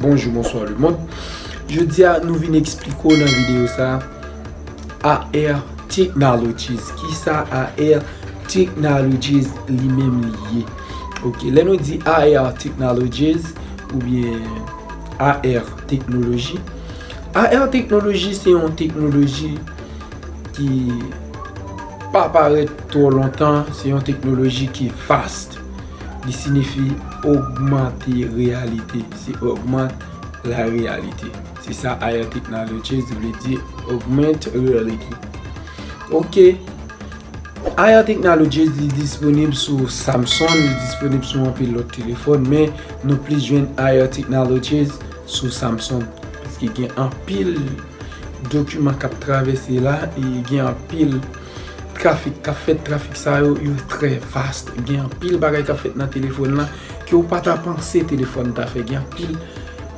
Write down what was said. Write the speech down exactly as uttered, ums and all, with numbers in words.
Bonjou, bonswa lemonn. Jodi a nou vin eksplike w nan videyo sa A R Technologies. Kisa A R Technologies li menm li ye? Ok, lè nou di A R Technologies oubyen A R teknoloji, A R teknoloji se yon teknoloji ki pa parèt twò lontan, se yon teknoloji ki vast. Li siyifi ogmante reyalite, se augmente la réalité. Se sa A R Technologies vle di, augment reality. Ok. A R Technologies li disponib sou Samsung, li disponib sou anpil lòt telefòn, men nou plis jwenn A R Technologies sou Samsung. Paske gen anpil dokiman k ap travèse la, e gen anpil trafik k ap fèt. Trafik sa yo, yo trè vast. Gen anpil bagay k ap fèt nan telefòn lan ke w pa ta panse telefòn ta fè. Gen anpil